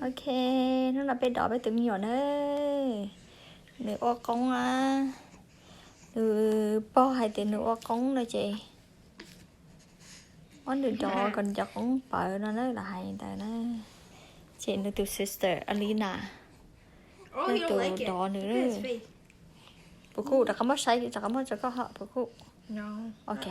Ok, hnub no peb dov peb tus me nyuam na. Nws ua qoob a, nws pog hais tias nws ua qoob no ces muab nws dov kom nws cov qoob pawv no na, lawv hais ntawd na. Ces nws tus sister Alina, nws tus dov nws. Puas kuj rov qab muab saib, rov qab muab rau koj ho puas kuj? Ok.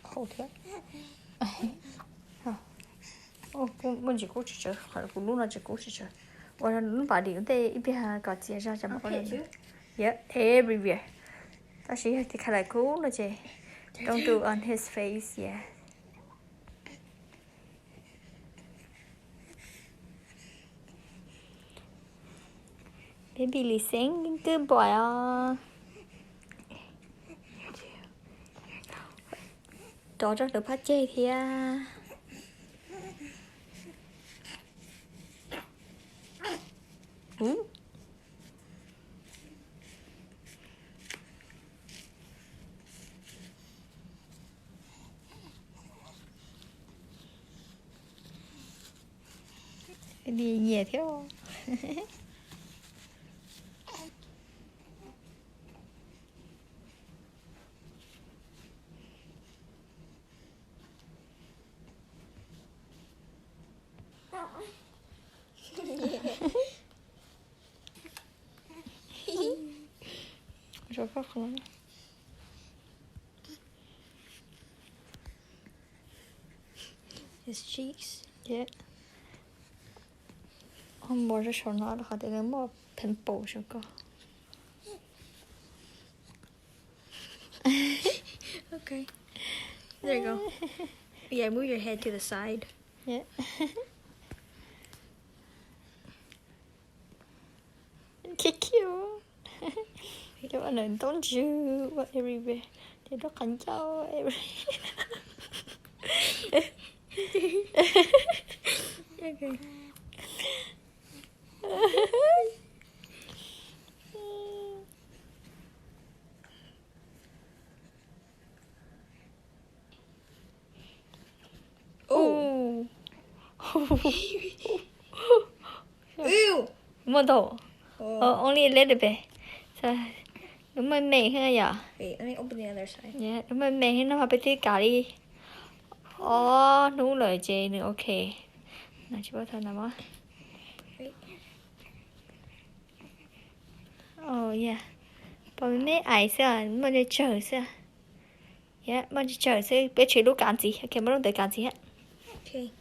Qhauv thiab. Muaj ntsis kub tsis tsawg, qhov kuv lub no tsis kub tsis tsawg. Ua lub pas dim ua ntej ib pliag kom txias zog ces mam. Yep, everywhere. Tab sis yog tias color kub no ces don't do on his face, yeah. Baby Lis Xeeb, good boy os. Rov rau lawv phab ceg thiab. Nyiam thiab. His cheeks. Yep. Ua mov rau saum no rau qhov tias nws muaj pimple saum ko. Okay. There you go. Yeah, move your head to the side. Yep. Cute, cute. Cov ua nws ntoo ntswg ua everywhere. Ces rau qhov ncauj everywhere. Muaj ntau. Only a little bit. Lub me me thiab yom. Lub me me thiab no mas peb twb kav li ob hnub lawm ces nws ok. Oh yeah. Pom me me ais xwb, muaj tsawg xwb. Yep, muaj tsawg xwb, peb tshem lub kav ntxiv, ok, muab lub ntawd kav ntxiv thiab.